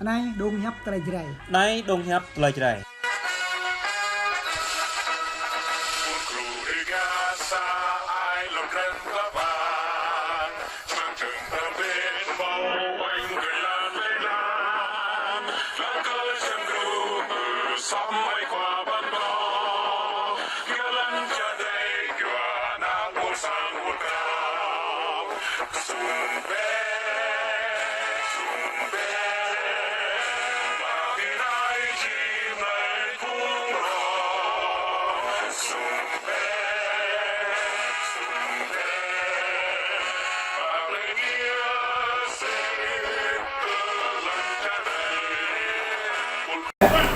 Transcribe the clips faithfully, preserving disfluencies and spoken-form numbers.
Anai dong hiăp tơlơi Jrai. Anai dong hiăp tơlơi Jrai.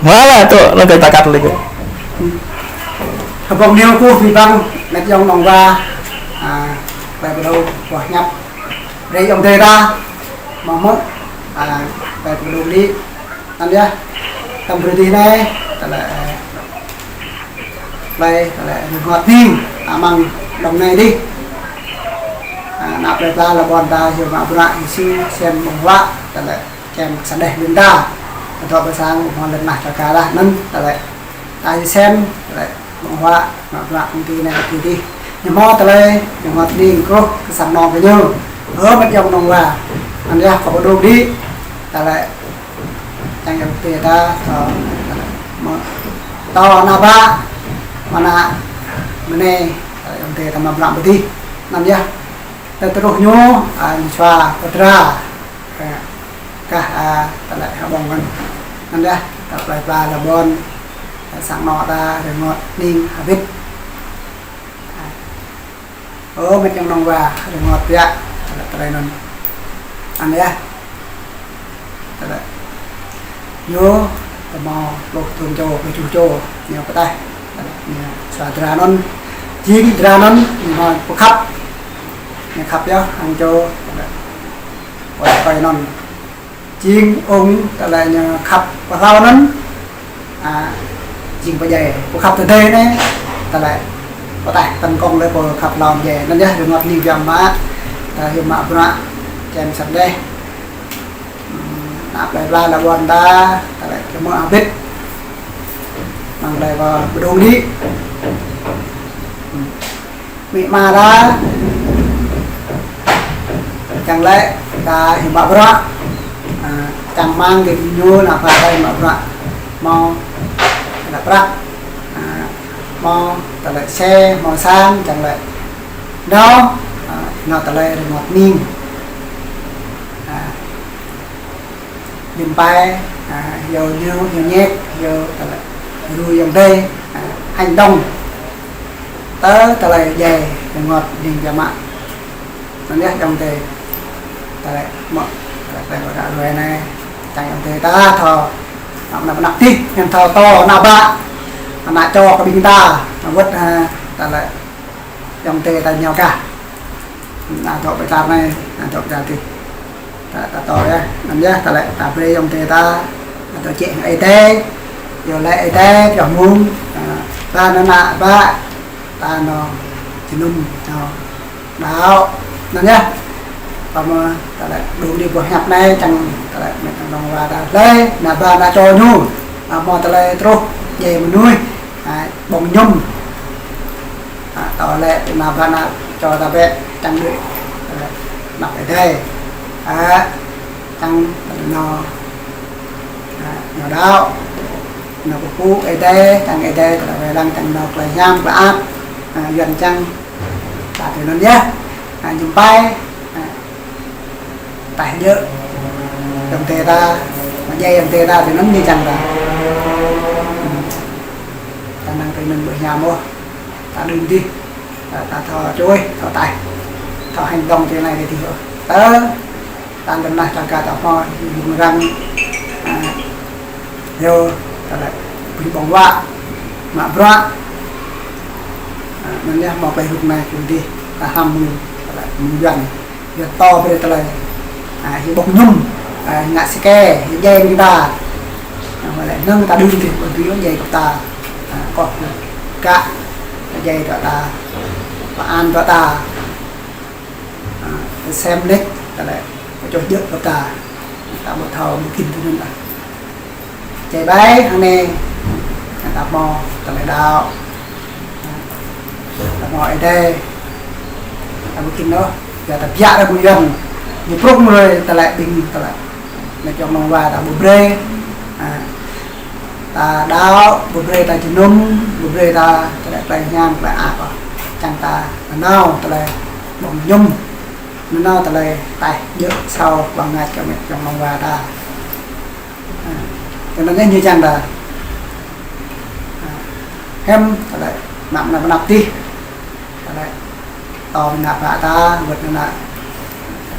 Wala tŭ, nang kơ ta Katolik. Hơbong niu kơ abih bang, met yong nong wa, a, ƀai pơdô, boh hiăp. Rai yong dêh ta, mơ̆ mơ̆, a, ƀai pơdô đĭ. Anŭn yơh, tơm brơi dih anai, tơlơi, ƀai, tơlơi, rơngot ning, amăng dong anai dih. A, ană plơi pla lŏn ƀôn ta, hyu mă bruă, hyu sem ƀơ̆ng huă, tơlơi. Čem kơ sa đeh ƀing ta. Kơ dŏ pơ sang ƀu hmâo lŏn tơnah čơkă lah anŭn, tơlơi. Ta hyu sem, tơlơi. Ƀơ̆ng huă, mă bruă công ty anai công ty dih. Ñu hmâo tơlơi, ñu hmâo tơning kruh, kơ sang anŏ kơ ñu. Ơ, met yong nong wa. Anŭn yơh, kâo pơdŏng đĭ. Tơlơi. Čang yong tê ta, tơ, tơlơi. Mă, tơ ană bă, mơnă, mơnai, tơlơi yong tê ta mă bruă pơ dih. Anŭn yơh. Tơ truh ñu, a, ñu sua pơdra. Kah, a, tơlơi hơbong anŭn. Anŭn yơh, tơlơi plơi pla lŏn ƀôn, a, sang anŏ ta rơngot ning hơbĭt. A. Ơ, met yong nong wa, rơngot biă, tơlơi, tơlơi anŭn. Anŭn yơh. Tơlơi. Ñu, tơmâo, pluh thŭn čô, pluh tơjuh čô, ñu pơtaih. Tơlơi, ñu sua dra anŭn. Jing dra anŭn, ñu hmâo pơkhăp. Ñu khăp yơh, hăng čô, tơlơi. Ôi, ôi anŭn. Jing ung tơlơi ñu khăp pơhlao anŭn. A, jing pơdjai. Pơkhăp tơdơi anai. Tơlơi. Pơtaih tơ̆ng kông lĕ pơkhăp hlao pơdjai. Anŭn yơh rơngot ling biă mă. Tơlơi hyu mă bruă. Čem sa đeh. Hm, ană plơi pla lŏn ƀôn ta. Tơlơi kơ mơ̆ hơbĭt. Mơ̆ng tơlơi pơdŏng đĭ. Hm. Mĭ ma ta, čang lĕ, ta hyu mă bruă, a, čang mơ̆ng kơ ñu ană bă ta hyu mă bruă, hmâo, tơlơi prăk, a, hmâo, tơlơi xe, hmâo sang, čang lĕ, nao, a, nao tơlơi rơngot ning. A, Lim pai, a, hyu ñu, hyu ñek, hyu tơlơi, ru yong dêh, a, hành động. Tơ tơlơi djai, rơngot ning biă mă. Anŭn yơh yong dêh. Tơlơi mơ̆, tơlơi, tơlơi ră ruai anai. Čang yong dêh ta thâo. Ană, ană, ană tih, ñen thâo tơ, ană bă. Ană čô kơ ƀing ta. Ană wơ̆t, a, tơlơi. Yong dêh ta ñu kah. Ană dŏ pơ čar anai, ană dŏ pơ čar dih. Ta, ta tơ yơh, anŭn yơh, tơlơi, ta brơi yong dêh ta, ană dŏ čĕ hăng Ơi Adai, yua lĕ Ơi Adai, pioh mơ̆ng, a, ta anŭn ană bă, ta anŭn jơnum, anŭn đaŏ, anŭn yơh. Pơmơ̆, tơlơi, dŏng đĭ boh hiăp anai, čang, tơlơi, met yong nong wa ta, lĕ, ană bă, ană čô ñu, a, hmâo tơlơi truh, djai mơnuih, a, ƀơ̆ng mơñum. A, tơlơi ană bă ană čô ta bĕ čang đuaĭ, a, anăp Ơi Adai. A, čang anŭn, a, anŭn đaŏ, anŭn pơpŭ Ơi Adai, čang Ơi Adai, tơlơi wai lăng čang anŭn tơlơi hiam, tơlơi ăt, a, Yuan čang, ta tui anŭn yơh. A, jum pai, a, Taih djơ̆. Yong dêh ta, mă djai yong dêh ta, tui anŭn ñu čang ta. Hm. Ta năng tui anŭn ƀu hiam ôh. Ta đưm dih. Ta, ta thâo čuih, thâo taih. Thâo hành động tui anai tui dih ôh. Tơ, ta lŏn tơnah čơkă ta hmâo, hyu mơrăng. A, hyu, tơlơi, ƀing ƀơ̆ng huă. Mă bruă. A, anŭn yơh hmâo plơi rŭk anai tui dih. Ta hrăm mơ̆ng, tơlơi, mơ̆ng Yuan. Yua tơ brơi tơlơi. A, hyu ƀơ̆ng mơñum. A, hyu ngă sơkê, hyu djai ƀing ta. A, wơ̆t lĕ năng ta đưm dih, ƀu dưi djai kơ ta. A, kơ gah, djai dŏ ta. Pơan dŏ ta. A, sem lĕ, tơlơi. Pơčoh djơ̆ kơ ta. Ta ƀu thâo ƀu khĭn tui anŭn ôh. Čai ƀai hăng anai, ta hmâo tơlơi đaŏ, ta hmâo Ơi Adai, ta ƀu khĭn ôh. Yua ta biă rai ƀu yuan, ñu prŏng rai tơlơi ƀing tơlơi. Anai yŏng nong wa ta ƀu brơi, a, ta đaŏ, ƀu brơi ta jơnum, ƀu brơi ta tơlơi tơlơi hiam tơlơi ăp ôh. Čang ta nanao tơlơi ƀơ̆ng mơñum, nanao tơlơi taih djơ̆ asâo ƀơ̆ng ngă kơ met yŏng nong wa ta. A, tui anŭn yơh ñu čang ta. A, hiam tơlơi mă mơnă mơnăp tih. Tơlơi tơl ană bă ta, wơ̆t ană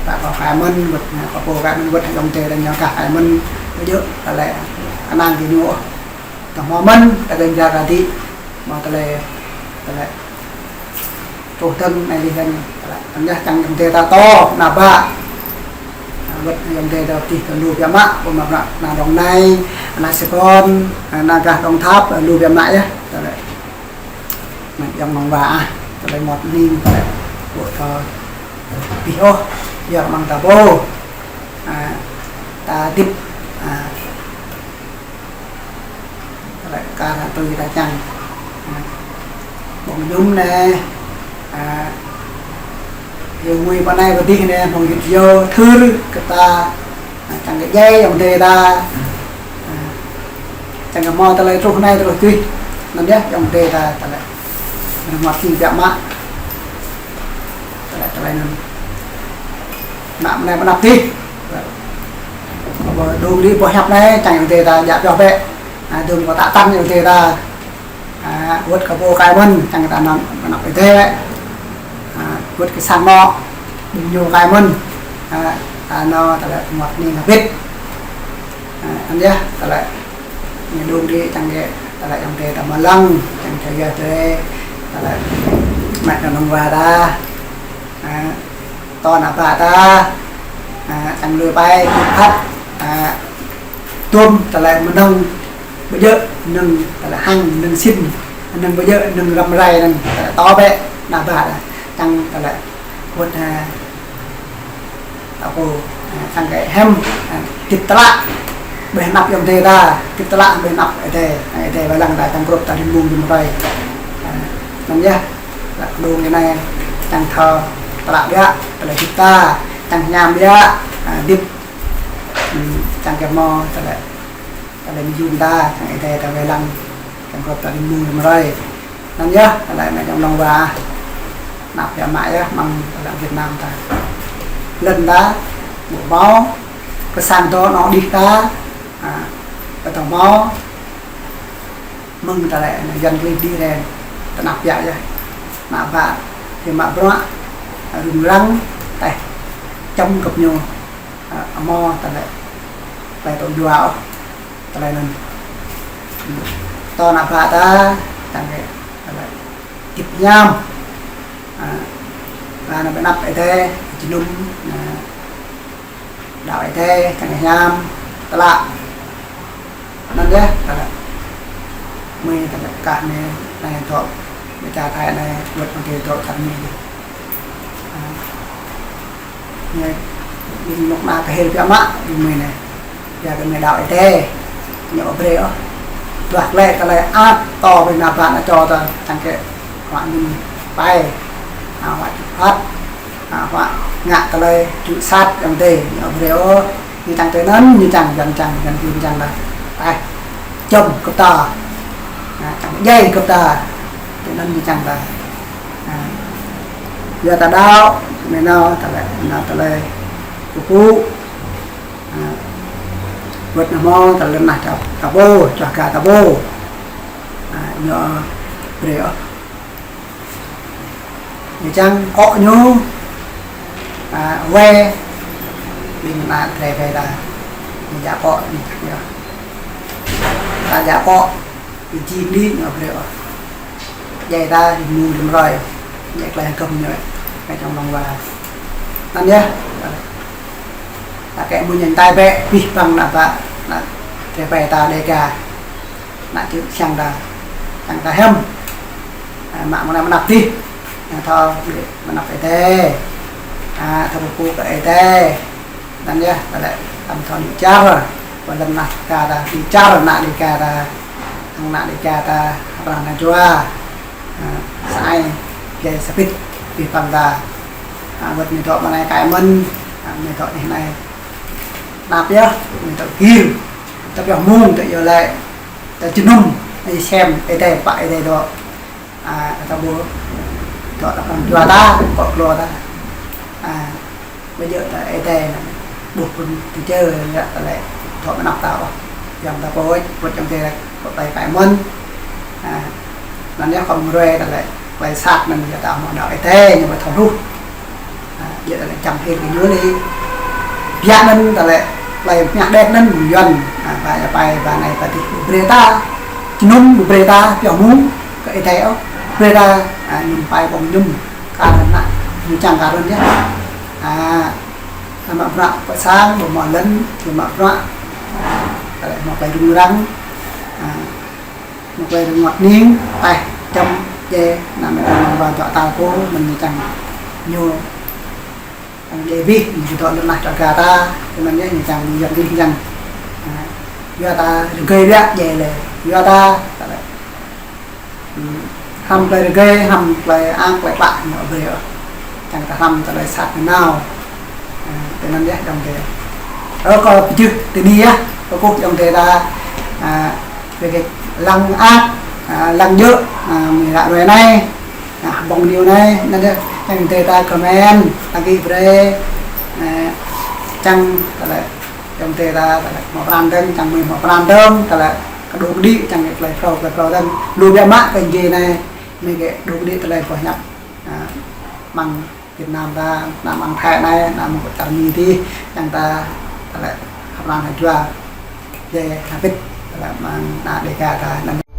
bă kâo kai mơ̆n, wơ̆t ană kâo pô kai mơ̆n, wơ̆t ayŏng adơi ta ñu kah kai mơ̆n, ƀu djơ̆ tơlơi kơnang kơ ñu ôh. Tơhmâo mơ̆n, ta gơñ ja ka dih, hmâo tơlơi, tơlơi truh dơ̆ng anai lih dơ̆ng, tơlơi anŭn yơh čang ayŏng adơi ta tơl ană bă. A, wơ̆t ayŏng adơi ta tih tơl lu biă mă, pô mă ană Đồng Nai, ană Sài Gòn, ană gah Đồng Tháp, lu biă mă yơh, tơlơi. Met yŏng nong wa ah, tơlơi mơmŏt hning, tơlơi ƀu thâo abih ôh, yua mơ̆ng ta pô, a, ta hơdip, a, tơlơi kar hăng tui ta čang, a, ƀơ̆ng mơñum anai, a, yua ngui pơ anai pơ adih anai, hmâo git yua, thưr, kơ ta, a, čang kơ djai ayŏng adơi ta. A, čang kơ hmâo tơlơi truh anai truh adih. Anŭn yơh ayŏng adơi ta tơlơi. Mơnơ̆ng mơmŏt hning biă mă. Tơlơi, tơlơi anŭn. Mă mơnai mơnăp tih. Kâo ƀu dŏng đĭ boh hiăp anai, čang ayŏng adơi ta djă pioh bĕ. A, dŏng kâo tă tăn ayŏng adơi ta. A, wơ̆t kơ pô kai mơ̆n, čang ta nao mơnăp Ơi Adai. A, wơ̆t kơ sang anŏ, ƀing ñu kai mơ̆n. A, ta nao tơlơi mơmŏt hning hơbĭt. A, anŭn yơh, tơlơi ñu dŏng đĭ čang kơ, tơlơi ayŏng adơi ta mơlăng, čang kơ yơh tơlơi, tơlơi met yŏng nong wa ta. A, tơl ană bă ta, a, čang lui pai, kơnang phat, a, tơm tơlơi mơnơ̆ng ƀu djơ̆, mơnơ̆ng tơlơi hăng, mơnơ̆ng sĭn, mơnơ̆ng ƀu djơ̆, mơnơ̆ng răm rai anŭn, tơlơi tơl bĕ ană bă ta, čang tơlơi wơ̆t, a, ta pô, a, čang kơ hiam, a, hơdip tơlă, ƀơi anăp ayŏng adơi ta, hơdip tơlă ƀơi anăp Ơi Adai, Ơi Adai wai lăng ta čang krŭp ta rĭm mông rĭm hrơi. A, anŭn yơh. Lăp kơđông anai, čang thâo tơlă biă, tơlơi hơdip ta, čang hiam biă, a, hơdip, hm, čang kơ hmâo tơlơi, tơlơi mơyŭn ta, čang Ơi Adai ta wai lăng, čang krŭp ta rĭm mông rĭm hrơi. Anŭn yơh, tơlơi met yŏng nong wa, anăp biă mă yơh, mơ̆ng tơlơi Việt Nam ta. Lŏn ta, ƀu hmâo, kơ sang dŏ anŏ đih ta, a, kơ ta hmâo, mơ̆ng tơlơi anai Yuan klih đĭ rai, tơnap biă yơh. Ană bă, ƀu mă bruă, rŭng răng, tơl čăm gơ̆p ñu, a, hmâo tơlơi, tơlơi tŭ yua ôh, tơlơi anŭn. Tơl ană bă ta, čang kơ, tơlơi, hơdip hiam, a, ba ană ƀơi anăp Ơi Adai, jơnum, a, đaŏ Ơi Adai, čang kơ hiam, tơlă. Anŭn yơh, tơlă. Mơi tơlă kah anai, anai dŏ, ƀơi čar Thái anai, wơ̆t mơ̆ng adih dŏ čar Mi anai. A, anai, ƀing anŏ ană kơ hil biă mă, ƀing mơi anai. Yua kơ mơi đaŏ Ơi Adai, ñu ƀu brơi ôh. Duah glaĭ tơlơi ăt, tơl ƀing ană bă ană čô ta, čang kơ huă anŭn pai, a, huă čŭt phat. A, huă ngă tơlơi čŭt sat ayŏng adơi, ñu ƀu brơi ôh. Ñu čang tui anŭn, ñu čang, Yuan čang, Yuan klih čang ta. Tơl čăm gơ̆p ta. A, čang djai gơ̆p ta. Tui anŭn ñu čang ta. A, yua ta đaŏ, mơi nao tơlơi, nao tơlơi pơpŭ. A, wơ̆t anŭn hmâo tơlơi ană ta, ta pô, čuah ka ta pô. A, ñu ƀu brơi ôh. Ñu čang akŏ ñu, a, wai, ƀing ană drơi ƀai ta. Ñu djă akŏ, ñu čang yơh. Ta djă akŏ, ñu jing đĭ, ñu ƀu brơi ôh. Djai ta, rĭm mông rĭm hrơi. Djai tơlơi hơgŏm ñu, met yŏng nong wa. Anŭn yơh. Ta kĕ mơ̆ng anai bĕ, abih bang ană bă, ană drơi ƀai ta Đêga. Ană čư̆ čang ta, čang ta hiam. A, mă mơnăp mơnăp adih. A, thâo mơnăp Ơi Adai. A, thâo pơpŭ kơ Ơi Adai. Anŭn yơh, tơlơi. Tam thâo ñu čar, wơ̆t lŏn tơnah čar ta, ñu čar ană Dêga ta, ană Dêga ta, ră anai jua, a, sa ai, jai sa bit, bih păng ta, a, wơ̆t ñu dŏ mơ̆ng anai kai mơ̆n, a, ñu dŏ ñu anai, năp yơh, ñu dŏ gir, ta pioh mơ̆ng, ta yơh lĕ, ta jơnum, ai sem, ai tơi, pă ai tơi dŏ. A, ta ƀuh, dŏ ta pran jua ta, kŏ klô ta. A, ƀu djơ̆ ta ai tơi anŭn. Ƀuh phŭn tơčô, yua ta lĕ, dŏ mơnăp ta ôh. Yua ta pô, pô čang tơi, pô tơi kai mơ̆n. A, anŭn yơh khŏm ruai ta lĕ, tơlơi sat anŭn yua ta hmâo dŏ ai tơi, ñu ƀu thâo hluh. A, yua ta lĕ čăm hil kơ ñu lĕ. Biă anŭn ta lĕ, tơlơi mơñă đet anŭn, Yuan, a, ba, ba, ba anai, ba adih, ƀu brơi ta, jơnum, ƀu brơi ta, pioh mơ̆ng, kơ ai tơi ôh, brơi ta, a, mơñum pai ƀơ̆ng mơñum, kar ană, ñu čang kar anŭn yơh. A, ta mă bruă pơ sang, ƀu hmâo lŏn, ƀu mă bruă, ta lĕ hmâo tơlơi rŭng răng, a, hmâo tơlơi rơngot hning, tơl, čăm, jai, ană mơnuih ta mă bruă dŏ tal pô, mơ̆n ñu čang, ñu, čang jai bih, ñu dŏ lŏn tơnah čar Dêga ta, tui anŭn yơh ñu čang, ñu Yuan gih čang. A, yua ta rơgơi biă, jai lĕ, yua ta, ta lĕ. Hm, hrăm tơlơi rơgơi, hrăm tơlơi ang, tơlơi klă, ñu ƀu brơi ôh. Čang ta hrăm tơlơi sat nanao. A, tui anŭn yơh ayŏng adơi. Ơ, kâo pơjưh tui anai yơh, kâo kơkuh ayŏng adơi ta, a, rơgơi lăng ăt, a, lăng djơ̆, a, mơ̆ng ră ruai anai, a, ƀơ̆ng ñu anai, anŭn yơh, ayŏng adơi ta comment, đăng ký brơi, a, čang ta lĕ, ayŏng adơi ta, ta lĕ hmâo pran dơ̆ng, čang mơ̆n hmâo pran dơ̆ng, ta lĕ kơđông đĭ, čang tơlơi phrâo, tơlơi phrâo dơ̆ng. Lu biă mă kơ jai anai, mơ̆ng kơđông đĭ tơlơi pơhiăp, a, mơ̆ng Việt Nam ta, ană mơ̆ng Thái anai, ană mơ̆ng čar Mi adih, čang ta, ta lĕ hơpran hơjua, jai hơbĭt, ta lĕ mơ̆ng ană Dêga ta, anŭn